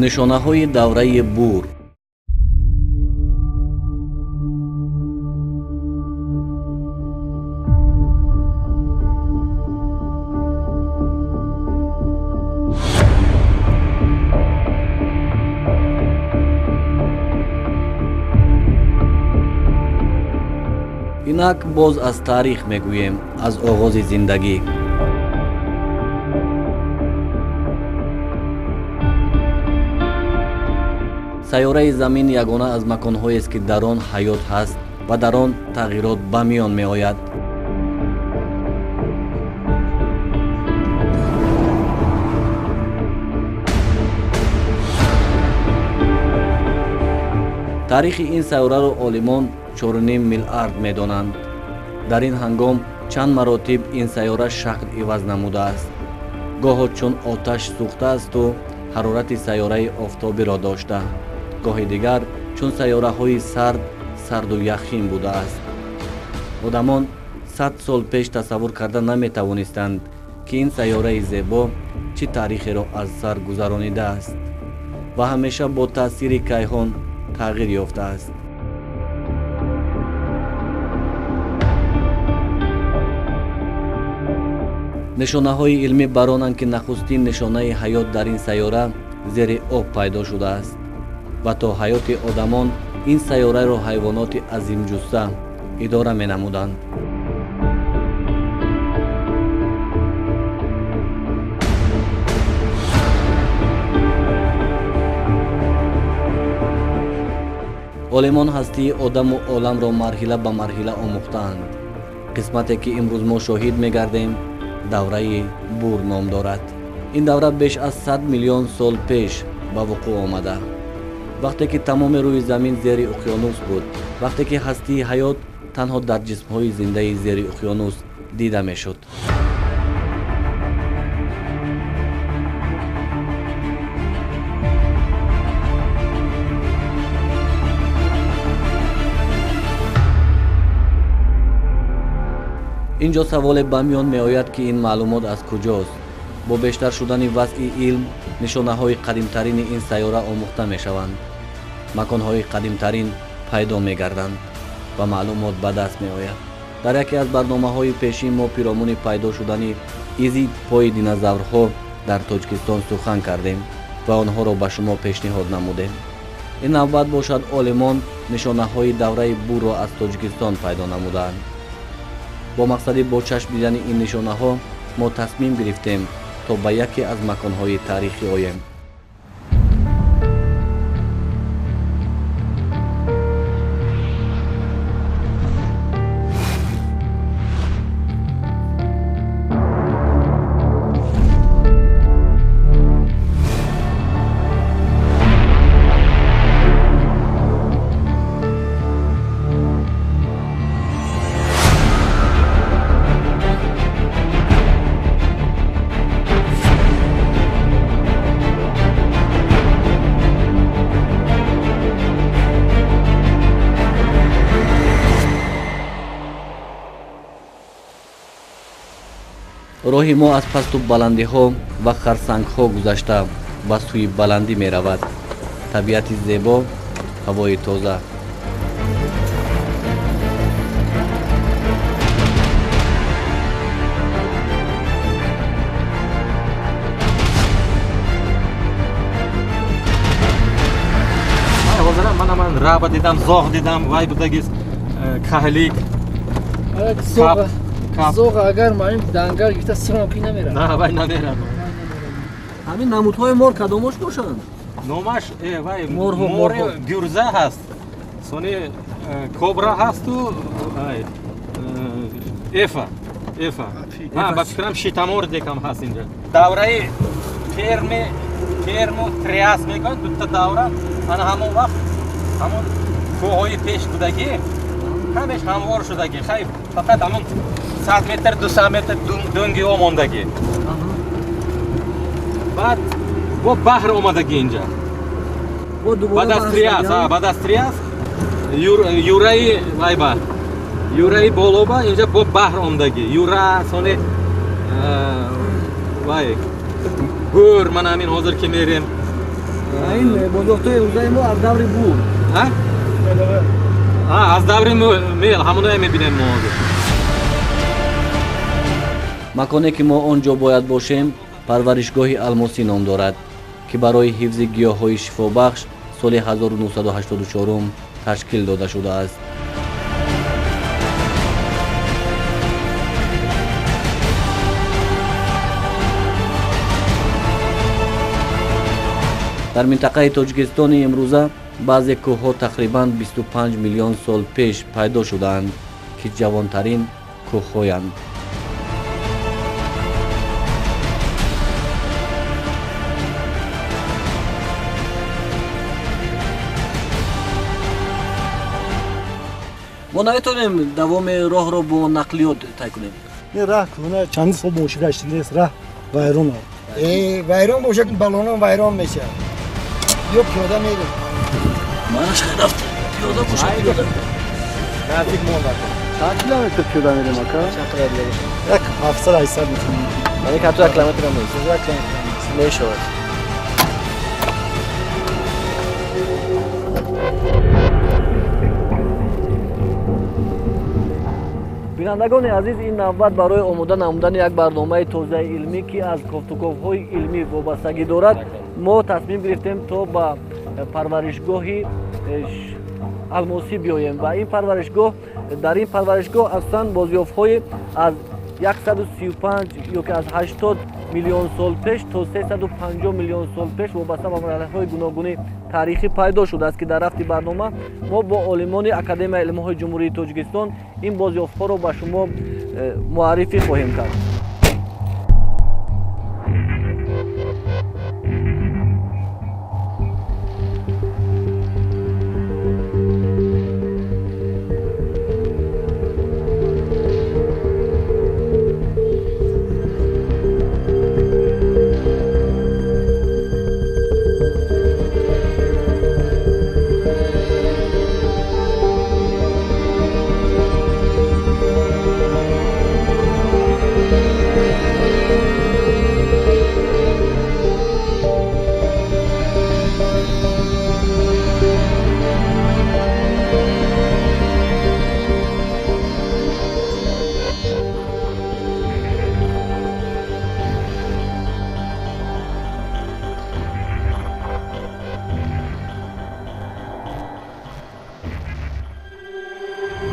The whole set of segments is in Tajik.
Нишонаҳои давраи бур. Инак боз аз таърих мегӯем, аз оғози зиндагӣ. Сайёраи замин ягона аз маконҳоест, ки дар он ҳаёт ҳаст ва дар он тағйирот ба миён меояд. Таърихи ин сайёраро олимон 4,5 миллиард медонанд. Дар ин ҳангом чанд маротиб ин сайёра шакл иваз намудааст. Гоҳо чун оташ сӯхтаасту ҳарорати сайёраи офтобиро дошта, гоҳи дигар чун сайёраҳои сард, сарду яхин будааст. Одамон 100 сол пеш тасаввур карда наметавонистанд, ки ин сайёраи зебо чӣ таърихеро аз сар гузаронидааст ва ҳамеша бо таъсири кайҳон тағйир ёфтааст. Нишонаҳои илмӣ баронанд, ки нахустин нишонаи ҳаёт дар ин сайёра зери об пайдо шудааст ва то ҳаёти одамон ин сайёраро ҳайвоноти азимҷусса идора менамуданд. Олимон ҳастии одаму оламро марҳила ба марҳила омӯхтаанд. Қисмате, ки имрӯз мо шоҳид мегардем, давраи бур ном дорад. Ин давра беш аз 100 миллион сол пеш ба вуқӯъ омада, вақте ки тамоми рӯи замин зери уқёнус буд, вақте ки ҳастии ҳаёт танҳо дар ҷисмҳои зиндаи зери уқёнус дида мешуд. Ин ҷо саволе ба миён меояд, ки ин маълумот аз куҷост? Бо бештар шудани вазъи илм нишонаҳои қадимтарини ин сайёра омӯхта мешаванд, маконҳои қадимтарин пайдо мегарданд ва маълумот ба даст меояд. Дар яке аз барномаҳои пешин мо пиромуни пайдо шудани изи пои динозаврҳо дар Тоҷикистон сухан кардем ва онҳоро ба шумо пешниҳод намудем. Ин навбат бошад, олимон нишонаҳои давраи бурро аз Тоҷикистон пайдо намудаанд. Бо мақсади бо чашм дидани ин нишонаҳо мо тасмим гирифтем, то ба яке аз маконҳои таърихӣ оем. Роҳи мо аз пасту баландиҳо ва харсангҳо гузашта ба сӯи баландӣ меравад. Табиати зебо, ҳавои тоза. Ҳозира мана ман раба дидам, зоғ дидам, вай будагист, каҳлик. Зоғ агар маим дангар гирифта сирам ки намерад. На, вай намерад. Ҳамин намудҳои мор кадомош бошанд? Номаш вай мори гюрза ҳаст, сони кобра ҳасту эфа, эфа. Ба фикрам шитамор декам ҳаст инҷа. Давраи перми, перму триас мегӯянд, дута давра. Ана ҳамон вақт ҳамон кӯҳҳои пеш будагӣ ҳамеш ҳамвор шудагӣ. Хай фақат ҳамон 100 метр, 200 метр дӯнгиҳо мондагӣ. Баъд бо баҳр омадагӣ инҷа. Баъд аз триас, баъд аз триас юраи вайба, юраи болоба инҷа бо баҳр омадагӣ. Юра сони вай гӯр, мана ҳамин ҳозир ки мерем. Ин бозёфтҳои рӯзаи мо аз даври бур. Аз даври мел ҳамоное мебинем мо ҳозир. Маконе ки мо он ҷо бояд бошем, парваришгоҳи алмосӣ ном дорад, ки барои ҳифзи гиёҳҳои шифобахш соли 1984 ташкил дода шудааст. Дар минтақаи Тоҷикистони имрӯза баъзе кӯҳҳо тақрибан 25 миллион сол пеш пайдо шудаанд, ки ҷавонтарин кӯҳҳоянд. Мо наметавонем давоми роҳро бо нақлиёт тай кунем. Ин раҳ кӯна чанд сол мошин гашти нест, раҳ вайрон. Вайрон бошад, балонон вайрон мешавад. Ё пиёда мерем. Манаш рафт пиёда бошад, пиёда. Наздик монда. Чанд километр пиёда мерем ака? Чанд қадар мешавад? Як 700-800 метр. Яъне ки 1 километр ҳам нест. 1 километр нест. Мешавад. Бинандагони азиз, ин навбат барои омода намудани як барномаи тозаи илмӣ, ки аз кофтуковҳои илмӣ вобастагӣ дорад, мо тасмим гирифтем то ба парваришгоҳи алмосӣ биёем ва ин парваришгоҳ дар ин парваришгоҳ асосан бозёфтҳои аз 135 ё ки аз 80 миллион сол пеш то 350 миллион сол пеш вобаста ба марҳилаҳои гуногуни таърихӣ пайдо шудааст, ки дар рафти барнома мо бо олимони Академияи илмҳои Ҷумҳурии Тоҷикистон ин бозёфтҳоро ба шумо муаррифӣ хоҳем кард.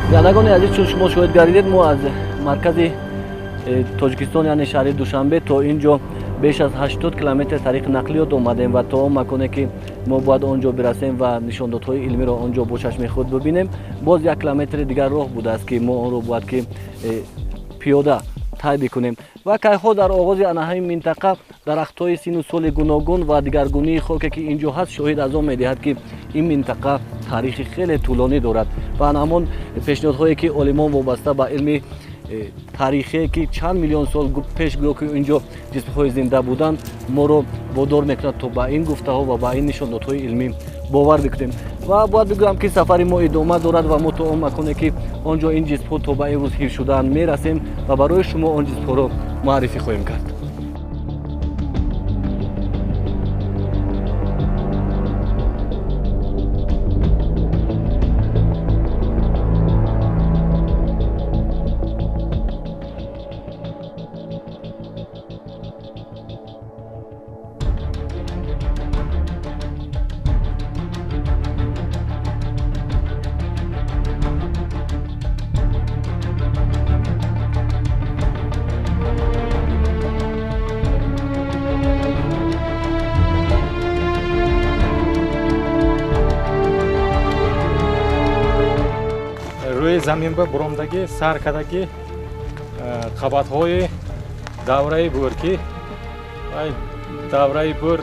Бинандагони азиз, чун шумо шоҳид гардидед, мо аз маркази Тоҷикистон, яъне шаҳри Душанбе, то ин ҷо беш аз 80 километр тариқи нақлиёт омадем ва то он маконе ки мо бояд он ҷо бирасем ва нишондодҳои илмиро он ҷо бо чашми худ бибинем, боз як километри дигар роҳ будааст, ки мо онро бояд ки пиёда тай бикунем. Ва кайҳо дар оғози ана ҳамин минтақа дарахтҳои сину соли гуногун ва дигаргунии хоке ки ин ҷо ҳаст, шоҳид аз он медиҳад, ки ин минтақа таърихи хеле тӯлонӣ дорад ва ҳамон пешниҳодҳое ки олимон вобаста ба илми таърихие, ки чанд миллион сол пеш гӯё ки ин ҷо ҷисмҳои зинда буданд, моро водор мекунад то ба ин гуфтаҳо ва ба ин нишондодҳои илмӣ бовар бикунем. Ва бояд бигӯям, ки сафари мо идома дорад ва мо то он маконе ки он ҷо ин ҷисмҳо то ба имрӯз ҳифз шудаанд мерасем ва барои шумо он ҷисмҳоро муаррифӣ хоҳем кард. Замин ба буромдаги сар кардаги қабатҳои давраи бур, ки давраи бур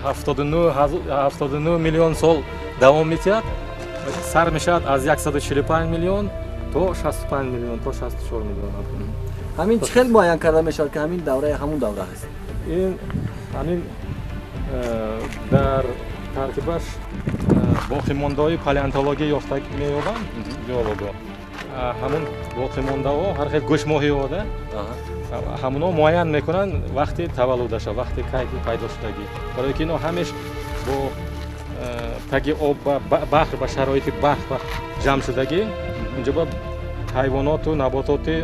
79 миллион сол давом метиҳад, сар мешавад аз 145 миллион то 65 миллион, то 64 миллион. Ҳамин чӣ хел муайян карда мешавад, ки ҳамин давраи ҳамун давра ҳаст? Ин ҳамин дар таркибаш боқимондаҳои палеонтология ёфта меёбанд геолого. Ҳамун боқимондаҳо ҳар хел гӯшмоҳиҳода ҳамуно муайян мекунанд вақти таваллудаша, вақти кай ки пайдо шудагӣ, барои ки ино ҳамеш Бо таги об баҳр ба шароити баҳр ба ҷамъ шудагӣ, инҷо ба ҳайвоноту набототи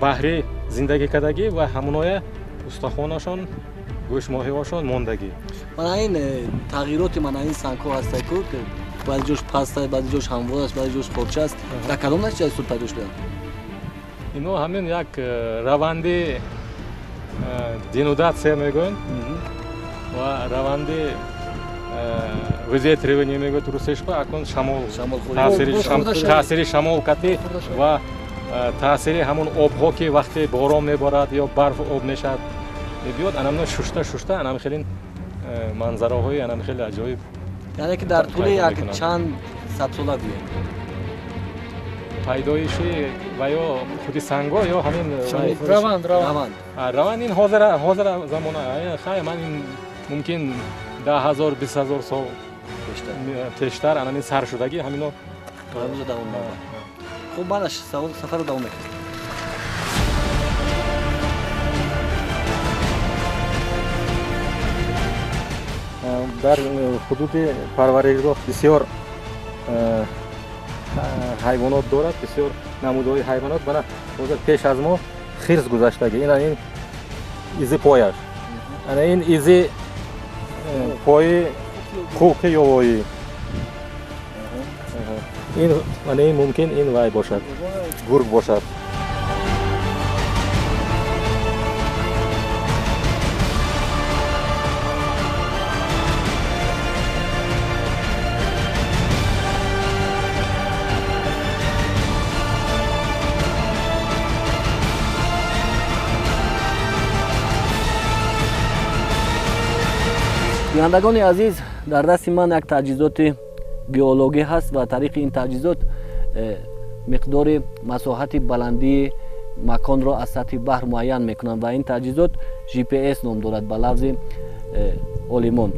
баҳрӣ зиндагӣ кардагӣ ва ҳамоноя устахонашон, гӯшмоҳиҳошон мондагӣ. Мана ин тағйироти мана ин сангҳо ҳастанд ку, баъзе ҷош паст аст, баъзе ҷош ҳамвор аст, баъзе ҷош хорча аст. Дар кадом натиҷа суд пайдо шуданд? Ино ҳамин як раванди денудатсия мегӯянд ва раванди выветривание мегӯяд русешба, акун шамол, таъсири шамол кати ва таъсири ҳамон обҳо, ки вақте борон меборад ё барф об мешавад мебиёд, анамно шушта шушта анам хеле манзараҳои анам хеле аҷоиб. Яъне ки дар тӯли як чанд садсола гӯем пайдоиши ва ё худи сангҳо ё ҳамин раванд раванд ин ҳозира замона хай ман ин мумкин 10,000 20,000 сол пештар анамин сар шудагӣ ҳамино давом меёбад. Хуб, манаш сафарро давом мекунем. Дар ҳудуди парваришгоҳ бисёр ҳайвонот дорад, бисёр намудҳои ҳайвонот. Мана ҳозир пеш аз мо хирс гузаштагӣ, ина ин изи пояш, ана ин изи пои хуки ёвоӣ, ин мана ин мумкин ин вай бошад, гург бошад. Бинандагони азиз, дар дасти ман як таҷҳизоти геологӣ ҳаст ва тариқи ин таҷҳизот миқдори масоҳати баландии маконро аз сатҳи баҳр муайян мекунанд ва ин таҷҳизот GPS ном дорад ба лафзи олимон.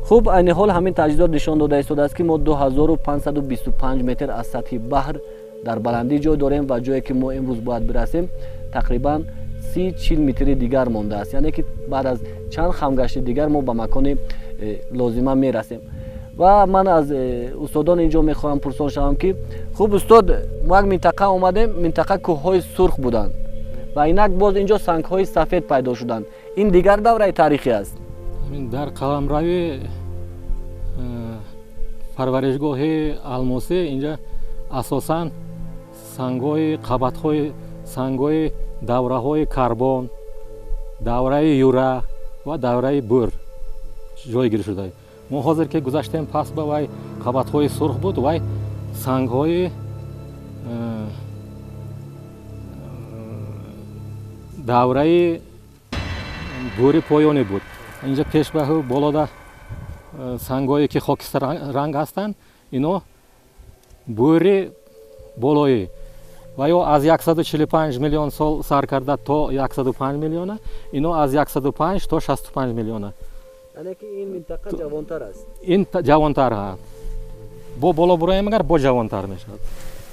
Хуб, айни ҳол ҳамин таҷҳизот нишон дода истодааст, ки мо 2525 метр аз сатҳи баҳр дар баландӣ ҷой дорем ва ҷое ки мо имрӯз бояд бирасем тақрибан 30-40 метри дигар мондааст. Яъне ки баъд аз чанд хамгашти дигар мо ба макони лозима мерасем. Ва ман аз устодон инҷо мехоҳам пурсон шавам, ки хуб устод, мо як минтақа омадем, минтақа кӯҳҳои сурх буданд ва инак боз инҷо сангҳои сафед пайдо шуданд. Ин дигар давраи таърихӣ аст. Дар қаламрави парваришгоҳи Алмосӣ инҷа асосан сангҳои қабатҳои сангҳои давраҳои карбон, давраи юра ва давраи бур ҷойгир шуда. Мо ҳозир ки гузаштем пас ба вай қабатҳои сурх буд, вай сангҳои давраи бури поёнӣ буд. Инҷа пешбаҳу болода сангҳое ки хокистарранг ҳастанд, ино бури болоӣ ва ё аз 145 миллион сол сар карда то 105 миллиона, ино аз 105 то 65 миллиона. Яъне ки ин минтақа ҷавонтар аст. Ин ҷавонтар ҳаст. Бо боло буроем агар бо ҷавонтар мешавад.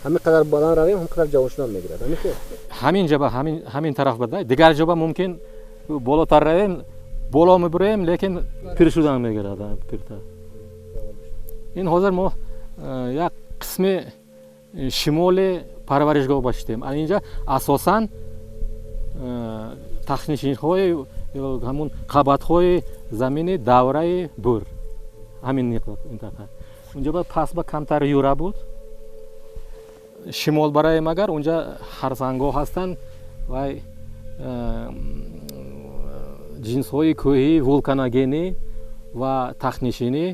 Ҳамин қадар баланд равем, ҳамин қадар ҷавон шудан мегирад. Ҳамин хел? Ҳамин ҷоба, ҳамин тараф бада. Дигар ҷоба мумкин болотар равем, боло мебуроем, лекин пир шудан мегирад, пиртар. Ин ҳозир мо як қисми шимоли парваришгоҳ бошидем. Инҷа асосан тахнишинҳои ҳамун қабатҳои замини давраи бур, ҳамин минтақа. Унҷа ба пас ба камтар юра буд. Шимол бароем агар унҷа харсангҳо ҳастанд ва ҷинсҳои кӯҳии вулканогенӣ ва тахнишинӣ.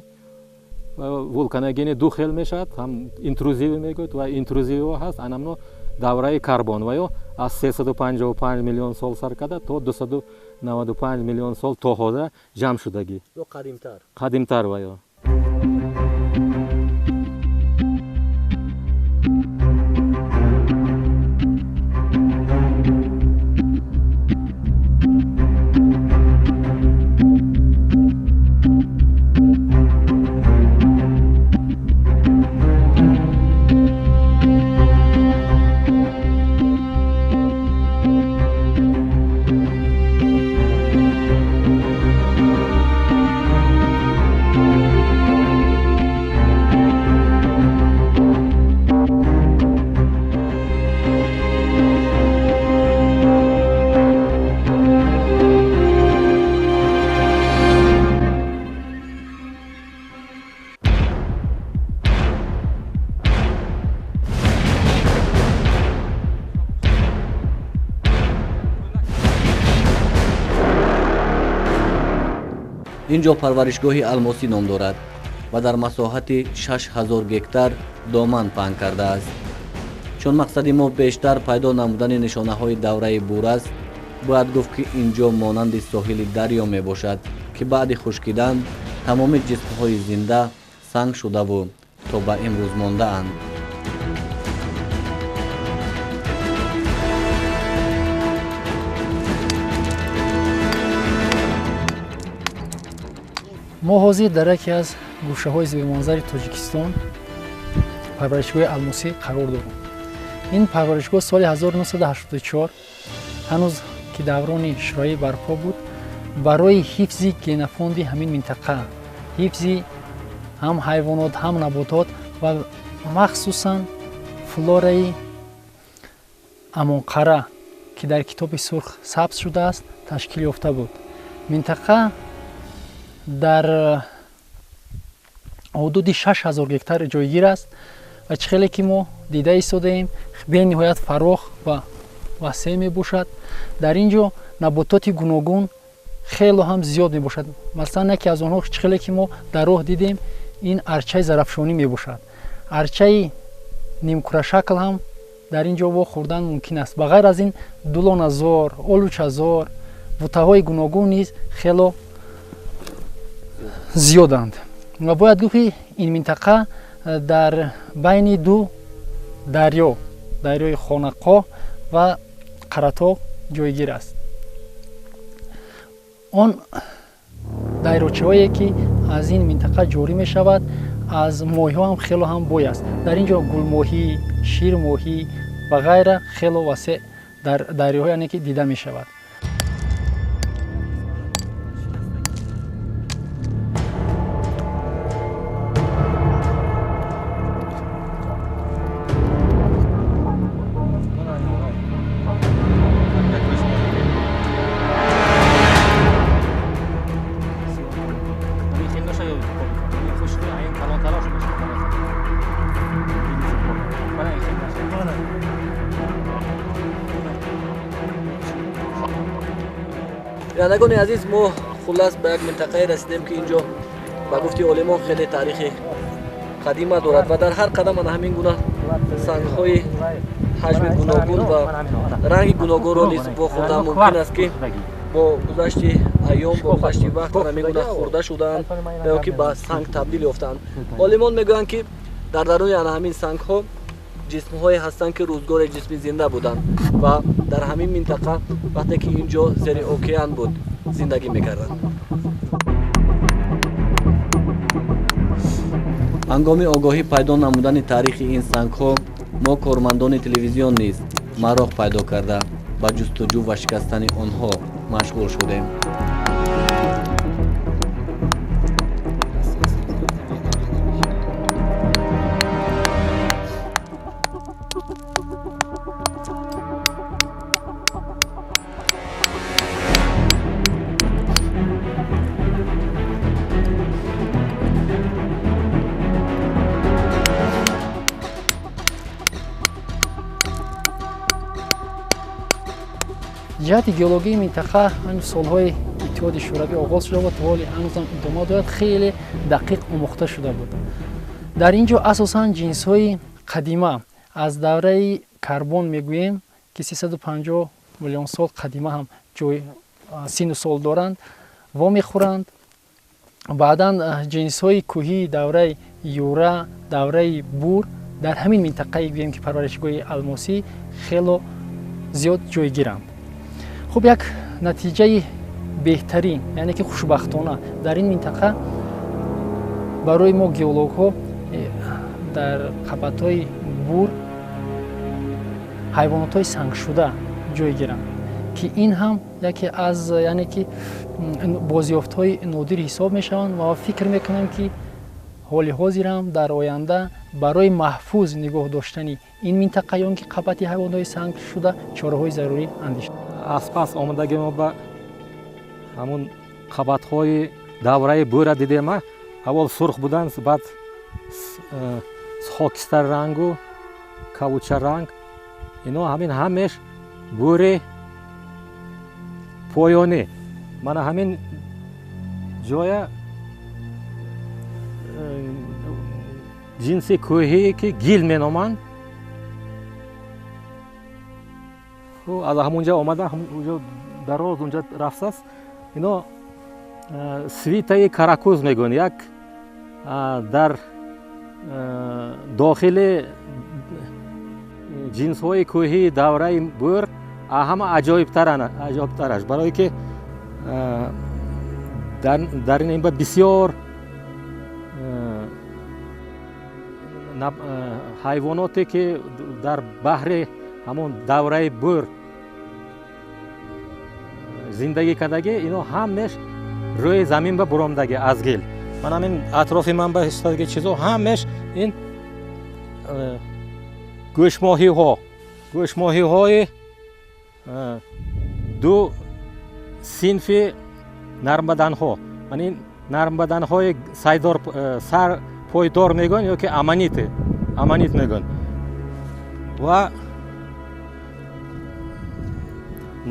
Вулканогенӣ ду хел мешавад, ҳам интрузивӣ мегӯяд ва интрузивиҳо ҳаст, анамно давраи карбон ва ё аз 355 миллион сол сар карда то 295 миллион сол то ҳозир ҷамъ шудагӣ. Ё қадимтар. Қадимтар ва ё. Ин ҷо парваришгоҳи Алмосӣ ном дорад ва дар масоҳати 6000 гектар доман паҳн кардааст. Чун мақсади мо бештар пайдо намудани нишонаҳои давраи бур аст, бояд гуфт, ки ин ҷо монанди соҳили дарё мебошад, ки баъди хушкидан тамоми ҷисмҳои зинда санг шудаву то ба имрӯз мондаанд. Мо ҳозир дар яке аз гӯшаҳои зебоманзари Тоҷикистон, парваришгоҳи Алмосӣ, қарор дорем. Ин парваришгоҳ соли 1984, ҳанӯз ки даврони шӯравӣ барпо буд, барои ҳифзи генофонди ҳамин минтақа, ҳифзи ҳам ҳайвонот, ҳам наботот ва махсусан флораи Амонқара, ки дар Китоби сурх сабт шудааст, ташкил ёфта буд. Минтақа дар ҳудуди 6000 гектар ҷойгир аст ва чӣ хеле ки мо дида истодаем, бениҳоят фарох ва васеъ мебошад. Дар ин ҷо набототи гуногун хело ҳам зиёд мебошад. Масалан, яке аз онҳо, чӣ хеле ки мо дар роҳ дидем, ин арчаи зарафшонӣ мебошад. Арчаи нимкурашакл ҳам дар ин ҷо вохӯрдан мумкин аст. Ба ғайр аз ин, дулоназор, олучазор, бутаҳои гуногун низ хело зиёданд. Ва бояд гуфт, ки ин минтақа дар байни ду дарё, дарёи Хонақоҳ ва Қаратоғ, ҷойгир аст. Он дарёчаҳое, ки аз ин минтақа ҷорӣ мешавад, аз моҳиҳо ҳам хело ҳам бой аст. Дар ин ҷо гулмоҳӣ, ширмоҳӣ ва ғайра хело васеъ дар дарёҳо, яъне ки, дида мешавад. Бинандагони азиз, мо хуллас ба як минтақае расидем, ки инҷо ба гуфти олимон хеле таърихи қадима дорад ва дар ҳар қадам ана ҳамин гуна сангҳои ҳаҷми гуногун ва ранги гуногунро низ вохӯрдан мумкин аст, ки бо гузашти айём, бо гузашти вақт ана ҳамин гуна хӯрда шудаанд ва ё ки ба санг табдил ёфтаанд. Олимон мегӯянд, ки дар даруни ана ҳамин сангҳо ҷисмҳое ҳастанд, ки рӯзгоре ҷисми зинда буданд ва дар ҳамин минтақа, вақте ки ин ҷо зери океан буд, зиндагӣ мекарданд. Ҳангоми огоҳӣ пайдо намудани таърихи ин сангҳо, мо кормандони телевизион низ мароқ пайдо карда, ба ҷустуҷӯ ва шикастани онҳо машғул шудем. Ҷиҳати геологии минтақа ҳамин солҳои Иттиҳоди Шӯравӣ оғоз шуда ва то ҳоли ҳанӯзам идома дорад, хеле дақиқ омӯхта шуда буд. Дар ин ҷо асосан ҷинсҳои қадима, аз давраи карбон мегӯем, ки 350 миллион сол қадима ҳам ҷой сину сол доранд, вомехӯранд. Баъдан ҷинсҳои кӯҳии давраи юра, давраи бур дар ҳамин минтақае, гӯем ки парваришгоҳи Алмосӣ, хело зиёд ҷойгиранд. Хуб, як натиҷаи беҳтарин, яъне ки хушбахтона, дар ин минтақа барои мо геологҳо дар қабатҳои бур ҳайвонотҳои сангшуда ҷой гиранд, ки ин ҳам яке аз, яъне ки, бозёфтҳои нодир ҳисоб мешаванд. Ва фикр мекунам, ки ҳоли ҳозирам дар оянда барои маҳфуз нигоҳ доштани ин минтақа, ё ки қабати ҳайвонотҳои сангшуда, чораҳои зарурӣ андешид. Аз пас омадаги мо ба ҳамун қабатҳои давраи бура дидем. Аввал сурх буданд, баъд хокистар рангу кавуча ранг. Ино ҳамин ҳамеш бури поёнӣ. Мана ҳамин ҷоя ҷинси кӯҳие ки гил меноманд, аз ҳамунҷа омада, ҳамунҷо дароз унҷа рафтааст. Ино свитаи Каракӯз мегӯянд, як дар дохили ҷинсҳои кӯҳии давраи бӯр ҳама аҷоибтараш, барое ки дар ин бисёр ҳайвоноте ки дар баҳри ҳамон давраи бӯр зиндагӣ кардагӣ, ино ҳамеш рӯи замин ба буромдагӣ аз гил. Ман ҳамин атрофи ман ба истодаги чизо ҳамеш ин гӯшмоҳиҳо, гӯшмоҳиҳои ду синфи нармбаданҳо. Ман ин нармбаданҳои сайдор, сар пойдор мегӯянд ё ки аманит мегӯянд ва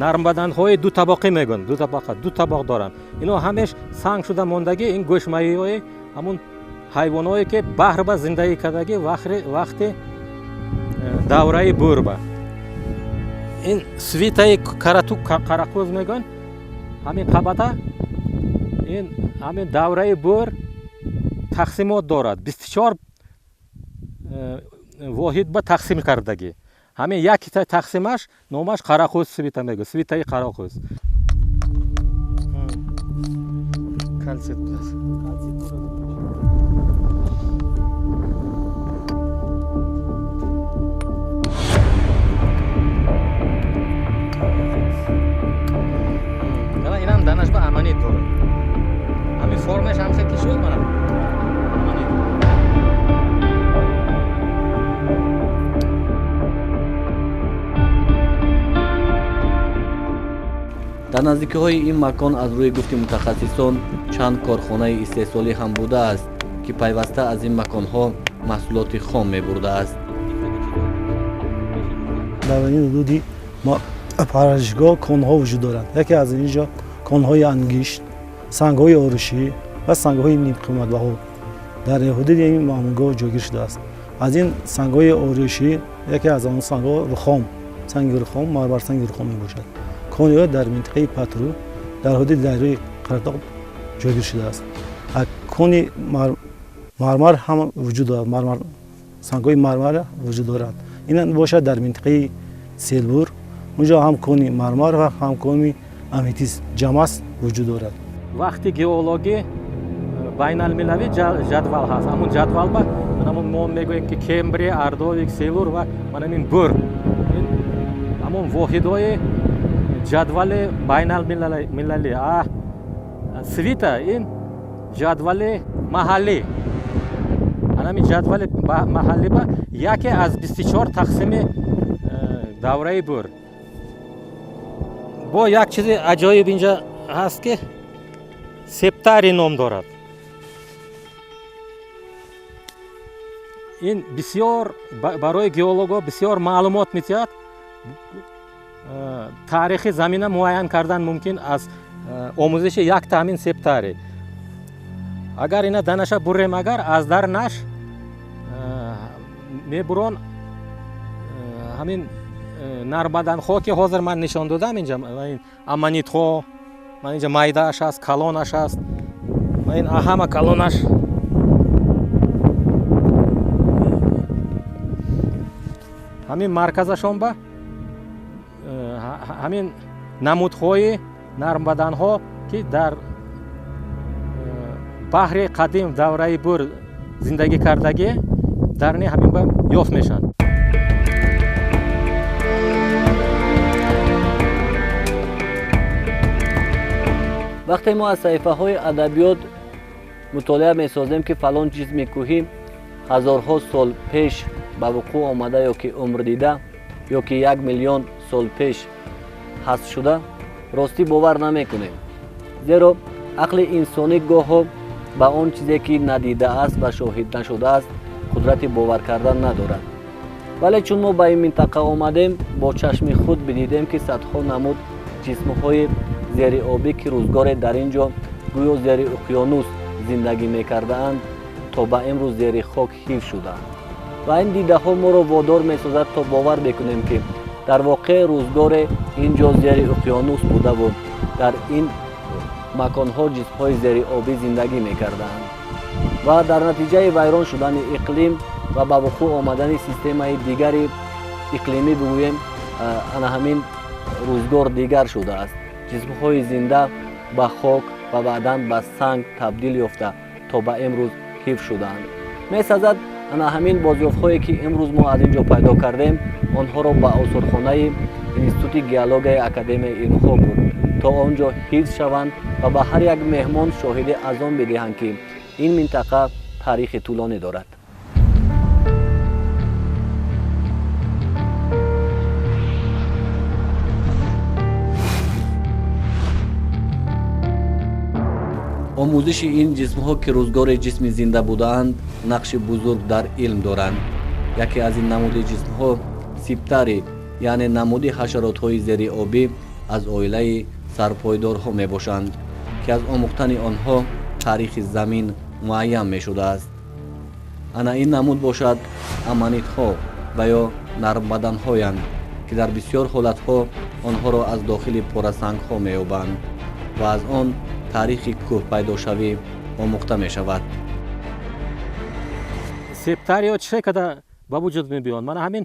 нармбаданҳои ду табоқӣ мегӯянд, ду табақа, ду табоқ доранд. Ино ҳамеш санг шуда мондагӣ, ин гӯшмоҳиҳои ҳамун ҳайвоное ки баҳр ба зиндагӣ кардагӣ вақти давраи бӯрба. Ин свитаи Каракӯз мегӯянд, ҳамин қабата ин ҳамин давраи бӯр тақсимот дорад, 24 воҳид ба тақсим кардагӣ. Ҳамин якта тақсимаш номаш Қарақӯз свита мегӯяд, свитаи Қарақӯз. Кальцит. Инам данаш ба аманит дорад. Ҳамин формаш ҳам ки шуд мана. Аманит. Дар наздикиҳои ин макон аз рӯи гуфти мутахассисон чанд корхонаи истеҳсолӣ ҳам будааст, ки пайваста аз ин маконҳо маҳсулоти хом мебурдааст. Дар ин ҳудуди парваришгоҳ конҳо вуҷуд доранд. Яке аз ин ҷо конҳои ангишт, сангҳои орушӣ ва сангҳои нимқиматбаҳо дар ҳудуди ин маъмулгоҳ ҷойгир шудааст. Аз ин сангҳои орушӣ яке аз он сангҳо рухом, санги рухом, мармарсанги рухом мебошад. Кони ӯ дар минтақаи Патру дар ҳудуди дарёи Қаратоқ ҷойгир шудааст. Кони мармар ҳам вуҷуд дорад, сангҳои мармар вуҷуд дорад. Ин бошад дар минтақаи Селбур, унҷо ҳам кони мармар ва ҳам кони аметист ҷамас вуҷуд дорад. Вақти геологӣ байналмилалӣ ҷадвал ҳаст. Ҳамун ҷадвал ба ҳамун мо мегӯем ки Кембрия, Ордовик, Селур ва мана ин бӯр, ин ҳамун воҳидҳои ҷадвали байналмилалӣ. Свита ин ҷадвали маҳаллӣ. Ҳамин ҷадвали маҳаллӣ ба яке аз 24 тақсими давраи бӯр. Бо як чизи аҷоиб инҷа ҳаст ки септари ном дорад. Ин бисёр барои геологҳо бисёр маълумот медиҳад. Таърихи замина муайян кардан мумкин аз омӯзиши якта ҳамин септари. Агар ина данаша бурем, агар аз дар наш мебурон ҳамин нармбаданҳо ки ҳозир ман нишон додам, инҷа аманитҳо, ман инҷа майдааш аст, калонаш аст, ин ҳама калонаш. Ҳамин марказашон ба ҳамин намудҳои нармбаданҳо ки дар баҳри қадим давраи бӯр зиндагӣ кардагӣ, дар ни ҳамин ба ёфт мешаванд. Вақте мо аз саҳифаҳои адабиёт мутолиа месозем, ки фалон ҷисми кӯҳӣ ҳазорҳо сол пеш ба вуқӯъ омада ё ки умр дида ё ки 1 миллион сол пеш ҳаст шуда, ростӣ бовар намекунем. Зеро ақли инсонӣ гоҳо ба он чизе ки надидааст ва шоҳид нашудааст қудрати бовар кардан надорад. Вале чун мо ба ин минтақа омадем, бо чашми худ бидидем, ки садҳо намуд ҷисмҳои зериобӣ ки рӯзгоре дар ин ҷо гӯё зери уқёнус зиндагӣ мекардаанд, то ба имрӯз зери хок ҳифз шуданд. Ва ин дидаҳо моро водор месозад то бовар бикунем, ки дар воқеъ рӯзгоре ин ҷо зери уқёнус будаву дар ин маконҳо ҷисмҳои зериобӣ зиндагӣ мекарданд. Ва дар натиҷаи вайрон шудани иқлим ва ба вуқӯъ омадани системаи дигари иқлимӣ бигӯем, ана ҳамин рӯзгор дигар шудааст. Ҷисмҳои зинда ба хок ва баъдан ба санг табдил ёфта то ба имрӯз ҳифз шуданд. Месазад ана ҳамин бозёфтҳое, ки имрӯз мо аз ин ҷо пайдо кардем, онҳоро ба осорхонаи Институти геологияи Академияи илмҳо бурд, то он ҷо ҳифз шаванд ва ба ҳар як меҳмон шоҳиди аз он бидиҳанд, ки ин минтақа таърихи тӯлонӣ дорад. Омӯзиши ин ҷисмҳо, ки рӯзгори ҷисми зинда будаанд, нақши бузург дар илм доранд. Яке аз ин намуди ҷисмҳо сиптари, яъне намуди ҳашаротҳои зериобӣ аз оилаи сарпойдорҳо мебошанд, ки аз омӯхтани онҳо таърихи замин муайян мешудааст. Ана ин намуд бошад аманитҳо ва ё нармбаданҳоянд, ки дар бисёр ҳолатҳо онҳоро аз дохили порасангҳо меёбанд ва аз он таърихи кӯҳпайдошавӣ омӯхта мешавад. Септарио чӣ када ба вуҷуд мебиёнд? Мана ҳамин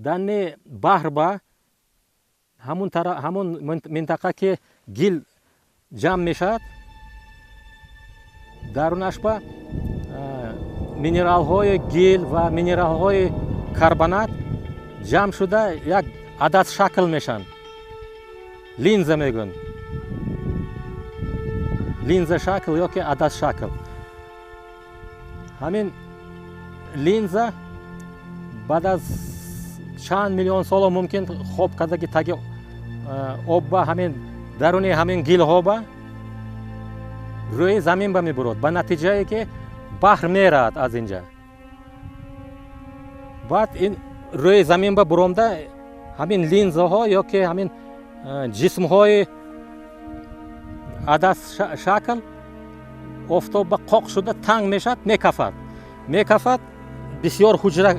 данни баҳр ба ҳамон минтақа, ки гил ҷамъ мешавад, дарунаш ба минералҳои гил ва минералҳои карбонат ҷамъ шуда як адад шакл мешаванд, линза мегӯянд, линза шакл ёки адад шакл. Ҳамин линза баъд аз чанд миллион соло мумкин хоб кардаги таги об ба ҳамин даруни ҳамин гилҳо ба рӯи замин ба мебурад, ба натиҷае ки баҳр меравад аз инҷа. Баъд ин рӯи замин ба буромда ҳамин линзаҳо ёки ҳамин ҷисмҳои адас шакл офтоб ба қоқ шуда танг мешавад, мекафад, бисёр ҳуҷра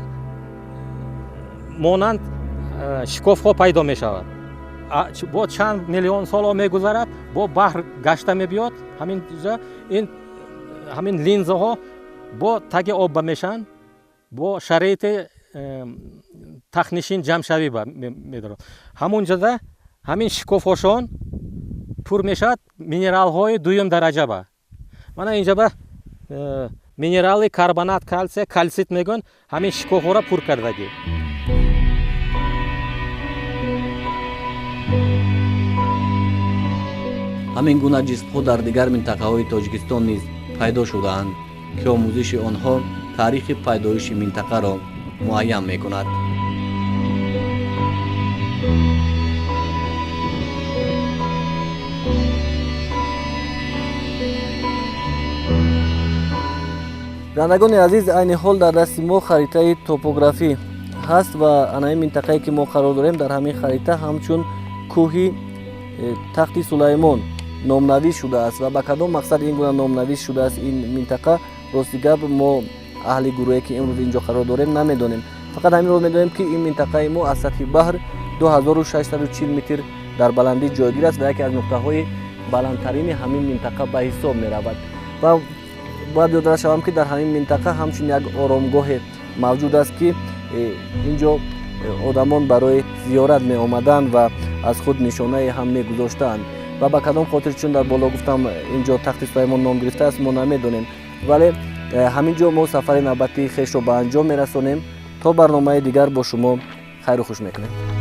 монанд шикофҳо пайдо мешавад. Бо чанд миллион соло мегузарад, бо баҳр гашта мебиёд, ҳамин ҷо ин ҳамин линзаҳо бо таги об ба мешаванд, бо шароити тахнишин ҷамъшавӣ ба медорад. Ҳамон ҷода ҳамин шикофҳошон пур мешавад минералҳои дуюм дараҷа ба. Мана инҷа ба минерали карбонат калсия, калсит мегӯянд, ҳамин шикофҳоро пур кардагӣ. Ҳамин гуна ҷисмҳо дар дигар минтақаҳои Тоҷикистон низ пайдо шудаанд, ки омӯзиши онҳо таърихи пайдоиши минтақаро муайян мекунад. Бинандагони азиз, айни ҳол дар дасти мо харитаи топографӣ ҳаст ва анаи минтақае, ки мо қарор дорем, дар ҳамин харита ҳамчун кӯҳи Тахти Сулаймон номнавис шудааст ва ба кадом мақсад ин гуна номнавис шудааст ин минтақа, рости гап мо аҳли гурӯҳе, ки имрӯз инҷо қарор дорем, намедонем. Фақат ҳаминро медонем, ки ин минтақаи мо аз сатҳи баҳр 2640 метр дар баландӣ ҷойгир аст ва яке аз нуқтаҳои баландтарини ҳамин минтақа ба ҳисоб меравад. Ва бояд ёдрас шавам, ки дар ҳамин минтақа ҳамчун як оромгоҳе мавҷуд аст, ки инҷо одамон барои зиёрат меомаданд ва аз худ нишонае ҳам мегузоштаанд. Ва ба кадом хотир, чун дар боло гуфтам, инҷо Тахти Сулаймон ном гирифтааст, мо намедонем. Вале ҳамин ҷо мо сафари навбатии хешро ба анҷом мерасонем. То барномаи дигар бо шумо хайру хуш мекунем.